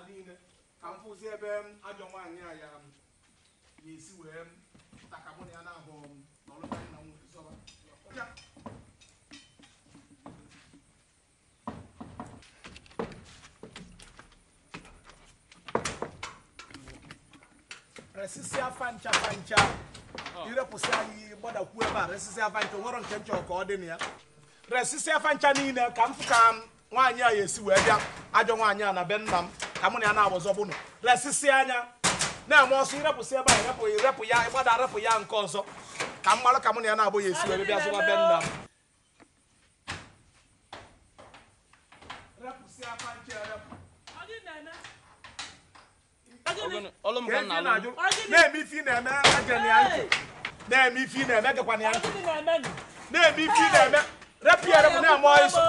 niile ka m fụzi ebe ajọ nwaanyị a ya esi wee pụta ka mụ na ya na-abụ n'ọlụta nna m zọba. Resisia fancha fancha irepụsị anyị gbadakwu ebe a resisia fancha nwere nke nchọ ka ọ dị na ya resisia fancha niile ka m fụ ka nwaanyị a esi wee bịa ajọ nwaanyị a na be nna m ka mụ na ya na-agbọzọ bụnụ resisia anya na-eme ọsọ irepụsị ebe a irepụ irepụ ya ịgbada repụ ya nke ọzọ ka m malụ ka mụ na ya na-abụ ya esi wee bịa zụba be nna m repụsịa fancha erepụ. Na-eme ife na-eme na-eme ife na-eme gekwana ya ntị na-eme ife na-eme repụ ya repụ na-eme ọsọ.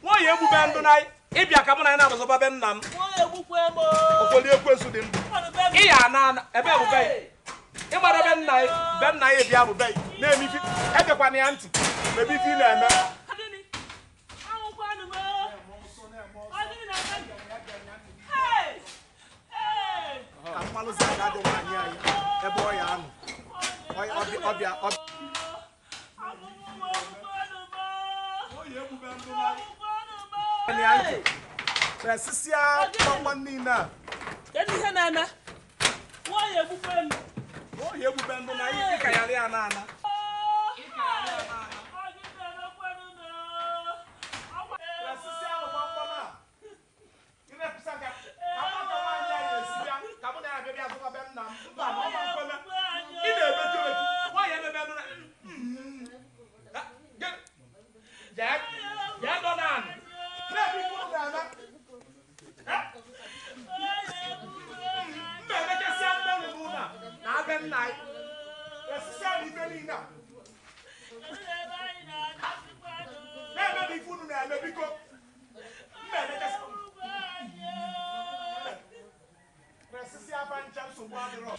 Nwaanyị egbube ndụ na ịbịa ka mụ na ya na-abụzọba be nna m ụfọdụ ekwensu dị ndụ ị ya ana ebe ebube ịgbara be nna ya bịa bụ be na-eme ife egekwana ya ntị mebe ife na-eme. Ka mmalụzi aga ajọ nwaanyị anyị ebe ọ ya anọ ọbịa resisia gbamgbam niile a. Kedu ihe na-eme? Nwaanyị egbukwe m. Nwaanyị egbube ndụ na ihe ịka ya ya na ana. Resisia gbamgbam a. Irepụsa ka amaka nwaanyị anyị esi bịa ka mụ na ya bịa bịa zụba be nna m mba na ọma nkweme ị na-emechu emechu nwaanyị emebe ndụ na jee dọ naanị mba emechasịa mgbanwe n'ụlọ a na abịa nna anyị resisia na ife niile a na-eme na ife unu na-eme biko mba emechasịa resisia pancha nsogbu adịrọ.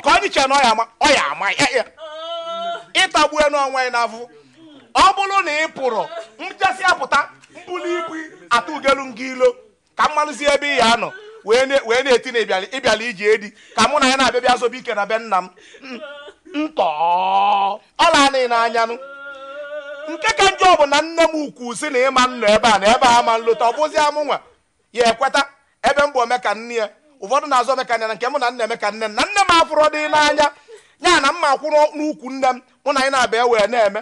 Ka onye che na ọ ya ama, ọ ya ama ya ya. Ịtagbue n'onwe ya n'afọ. Ọ bụrụ na ị pụrụ nchasị apụta mbuli ibu atụgelu nga ilo ka mmalụzi ebe ị ya anọ wee na-eti na ịbịala iji edi ka mụ na ya na-abịa bịa zobe ike na be nna m. Ntọ ọla anịghị n'anyanụ. Nke ka njọ bụ na nne m ukwu si na ịma nnọ ebe a na ebe a ma nlota, ọ bụzi amụ nwa ya ekweta ebe m bụ omeka nne ya. Ụfọdụ na-azụ omeka nne na nke mụ na nna emeka nne m na nne m afụrọ dị n'anya ya na mma akwụrụ n'ukwu nne m, mụ na anyị na-abịa wee na-eme.